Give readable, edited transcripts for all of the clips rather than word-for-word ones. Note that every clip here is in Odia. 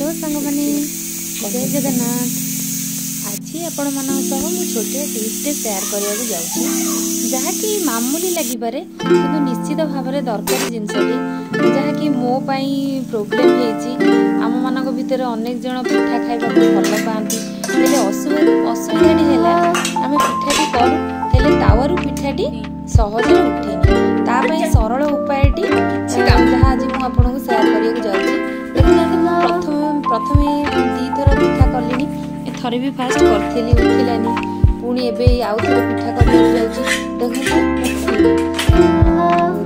ହ୍ୟାଲୋ ସାଙ୍ଗମାନେ, ଜୟ ଜଗନ୍ନାଥ। ଆଜି ଆପଣମାନଙ୍କ ସହ ମୁଁ ଛୋଟିଆ ଟିପ୍ସଟେ ସେୟାର କରିବାକୁ ଯାଉଛି, ଯାହାକି ମାମୁଲି ଲାଗିପାରେ କିନ୍ତୁ ନିଶ୍ଚିତ ଭାବରେ ଦରକାରୀ ଜିନିଷଟି, ଯାହାକି ମୋ ପାଇଁ ପ୍ରୋବ୍ଲେମ୍ ହେଇଛି। ଆମମାନଙ୍କ ଭିତରେ ଅନେକ ଜଣ ପିଠା ଖାଇବାକୁ ଭଲ ପାଆନ୍ତି, ହେଲେ ଅସୁବିଧାଟି ହେଲା ଆମେ ପିଠାଟି କରୁ, ହେଲେ ତାୱାରୁ ପିଠାଟି ସହଜରେ ଉଠେନି। ତା ପାଇଁ ସରଳ ଉପାୟଟି ଯାହା ଆଜି ମୁଁ ଆପଣଙ୍କୁ ସେୟାର କରିବାକୁ ଯାଉଛି। ଦେଖୁନାହାନ୍ତି, ମୁଁ ପ୍ରଥମେ 2ଥର ପିଠା କଲିଣି। ଥରେ ବି ଫାଷ୍ଟ କରିଥିଲି, ଉଠିଲାନି। ପୁଣି ଏବେ ଆଉ ଥରେ ପିଠା କରିବାକୁ ଯାଉଛି, ଦେଖନ୍ତୁ ଉଠୁନି।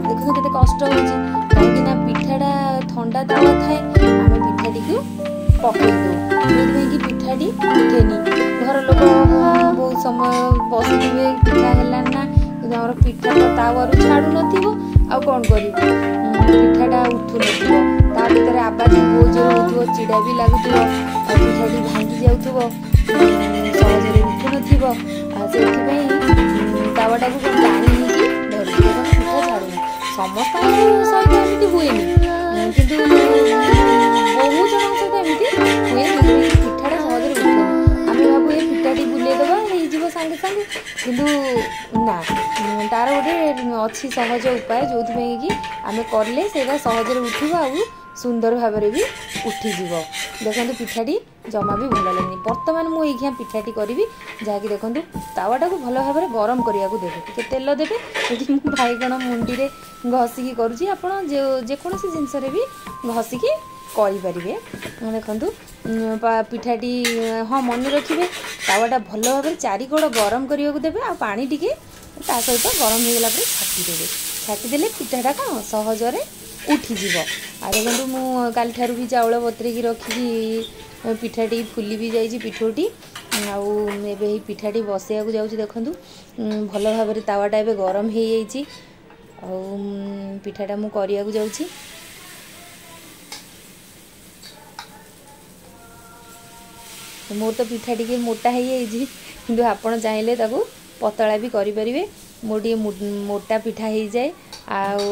ଦେଖନ୍ତୁ କେତେ କଷ୍ଟ ହେଉଛି, କାହିଁକି ନା ପିଠାଟା ଥଣ୍ଡା ତାୱା ଥାଏ, ଆମେ ପିଠାଟିକୁ ପକେଇ ଦେଉ, ଯେଉଁଥିପାଇଁ କି ପିଠାଟି ଉଠେନି। ଘର ଲୋକ ବହୁତ ସମୟ ବସିଥିବେ, ପିଠା ହେଲାନି ନା, କିନ୍ତୁ ଆମର ପିଠା ତ ତାୱାରୁ ଛାଡ଼ୁନଥିବ, ଆଉ କ'ଣ କରିବୁ? ପିଠାଟା ଉଠୁନଥିବ, ତା ଭିତରେ ଆବାଜ ବି ବହୁତ ଜୋର ହେଉଥିବ, ଚିଡ଼ା ବି ଲାଗୁଥିବ, ଆଉ ପିଠାଟି ଭାଙ୍ଗି ଯାଉଥିବ, ସହଜରେ ଉଠୁନଥିବ। ଆଉ ସେଥିପାଇଁ ତାୱାଟାକୁ ଟାଣି ହେଇକି ଧରୁଛୁ। ଦେଖନ୍ତୁ, ପିଠା ଛାଡ଼ୁନି। ସମସ୍ତଙ୍କ ସହିତ ଏମିତି ହୁଏନି, କିନ୍ତୁ ବହୁ ଜଣଙ୍କ ସହିତ ଏମିତି ହୁଏ, ଯେଉଁଥିପାଇଁ ପିଠାଟା ସହଜରେ ଉଠେନି। ଆମେ ଭାବୁ ଏ ପିଠାଟି ବୁଲେଇ ଦେବା, ହେଇଯିବ ସାଙ୍ଗେ ସାଙ୍ଗେ, କିନ୍ତୁ ନା, ତାର ଗୋଟେ ଅଛି ସହଜ ଉପାୟ, ଯେଉଁଥିପାଇଁ କି ଆମେ କଲେ ସେଇଟା ସହଜରେ ଉଠିବ ଆଉ ସୁନ୍ଦର ଭାବରେ ବି ଉଠିଯିବ। ଦେଖନ୍ତୁ, ପିଠାଟି ଜମା ବି ଭଲ ଲାଗେନି। ବର୍ତ୍ତମାନ ମୁଁ ଏଇଖିଣା ପିଠାଟି କରିବି, ଯାହାକି ଦେଖନ୍ତୁ, ତାୱାଟାକୁ ଭଲ ଭାବରେ ଗରମ କରିବାକୁ ଦେବେ, ଟିକେ ତେଲ ଦେବେ। ଏଠି ମୁଁ ବାଇଗଣ ମୁଣ୍ଡିରେ ଘଷିକି କରୁଛି, ଆପଣ ଯେକୌଣସି ଜିନିଷରେ ବି ଘଷିକି କରିପାରିବେ। ଦେଖନ୍ତୁ ପିଠାଟି, ହଁ, ମନେ ରଖିବେ, ତାୱାଟା ଭଲ ଭାବରେ ଚାରିକଡ଼ ଗରମ କରିବାକୁ ଦେବେ ଆଉ ପାଣି ଟିକେ ତା ସହିତ ଗରମ ହେଇଗଲା ପରେ ଛାଟିଦେବେ। ଛାଟିଦେଲେ ପିଠାଟା କ'ଣ ସହଜରେ ଉଠିଯିବ। ଆଉ ଦେଖନ୍ତୁ, ମୁଁ କାଲିଠାରୁ ବି ଚାଉଳ ବତୁରେଇକି ରଖିକି ପିଠାଟି ଫୁଲି ବି ଯାଇଛି ପିଠଉଟି, ଆଉ ଏବେ ଏଇ ପିଠାଟି ବସେଇବାକୁ ଯାଉଛି। ଦେଖନ୍ତୁ, ଭଲ ଭାବରେ ତାୱାଟା ଏବେ ଗରମ ହେଇଯାଇଛି ଆଉ ପିଠାଟା ମୁଁ କରିବାକୁ ଯାଉଛି। ମୋର ତ ପିଠା ଟିକେ ମୋଟା ହେଇଯାଇଛି, କିନ୍ତୁ ଆପଣ ଚାହିଁଲେ ତାକୁ ପତଳା ବି କରିପାରିବେ। ମୋର ଟିକେ ମୋଟା ପିଠା ହେଇଯାଏ, ଆଉ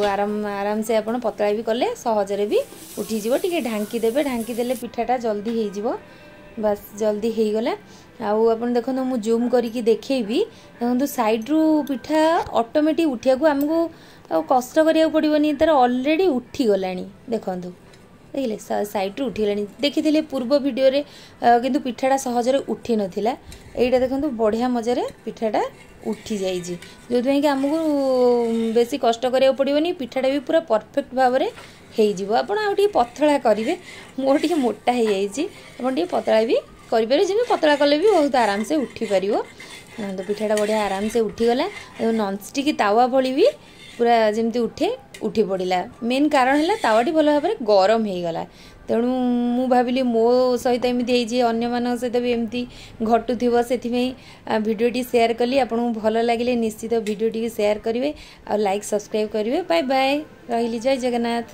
ଆରାମସେ ଆପଣ ପତଳା ବି କଲେ ସହଜରେ ବି ଉଠିଯିବ। ଟିକେ ଢାଙ୍କି ଦେବେ, ଢାଙ୍କି ଦେଲେ ପିଠାଟା ଜଲ୍ଦି ହେଇଯିବ। ବାସ୍, ଜଲ୍ଦି ହେଇଗଲା। ଆଉ ଆପଣ ଦେଖନ୍ତୁ, ମୁଁ ଜୁମ୍ କରିକି ଦେଖେଇବି। ଦେଖନ୍ତୁ, ସାଇଡ଼ରୁ ପିଠା ଅଟୋମେଟିକ୍ ଉଠିବାକୁ, ଆମକୁ ଆଉ କଷ୍ଟ କରିବାକୁ ପଡ଼ିବନି, ତାର ଅଲରେଡ଼ି ଉଠିଗଲାଣି। ଦେଖନ୍ତୁ, ଦେଖିଲେ, ସାଇଡ଼ରୁ ଉଠିଗଲାଣି। ଦେଖିଥିଲେ ପୂର୍ବ ଭିଡ଼ିଓରେ, କିନ୍ତୁ ପିଠାଟା ସହଜରେ ଉଠି ନଥିଲା। ଏଇଟା ଦେଖନ୍ତୁ, ବଢ଼ିଆ ମଜାରେ ପିଠାଟା ଉଠି ଯାଇଛି, ଯେଉଁଥିପାଇଁ କି ଆମକୁ ବେଶୀ କଷ୍ଟ କରିବାକୁ ପଡ଼ିବନି, ପିଠାଟା ବି ପୁରା ପରଫେକ୍ଟ ଭାବରେ ହେଇଯିବ। ଆପଣ ଆଉ ଟିକେ ପତଳା କରିବେ, ମୋର ଟିକେ ମୋଟା ହେଇଯାଇଛି, ଆପଣ ଟିକେ ପତଳା ବି କରିପାରିବେ। ଯେମିତି ପତଳା କଲେ ବି ବହୁତ ଆରାମସେ ଉଠିପାରିବ। ତ ପିଠାଟା ବଢ଼ିଆ ଆରାମସେ ଉଠିଗଲା, ନନଷ୍ଟିକ୍ ତାୱା ଭଳି ବି ପୁରା ଯେମିତି ଉଠେ, ଉଠି ପଡ଼ିଲା। ମେନ୍ କାରଣ ହେଲା ତାୱାଟି ଭଲ ଭାବରେ ଗରମ ହେଇଗଲା। ତେଣୁ ମୁଁ ଭାବିଲି ମୋ ସହିତ ଏମିତି ହେଇଛି, ଅନ୍ୟମାନଙ୍କ ସହିତ ବି ଏମିତି ଘଟୁଥିବ, ସେଥିପାଇଁ ଭିଡ଼ିଓଟି ସେୟାର କଲି। ଆପଣଙ୍କୁ ଭଲ ଲାଗିଲେ ନିଶ୍ଚିତ ଭିଡ଼ିଓଟିକୁ ସେୟାର କରିବେ ଆଉ ଲାଇକ୍ ସବସ୍କ୍ରାଇବ୍ କରିବେ। ବାଏ ବାଏ, ରହିଲି, ଜୟ ଜଗନ୍ନାଥ।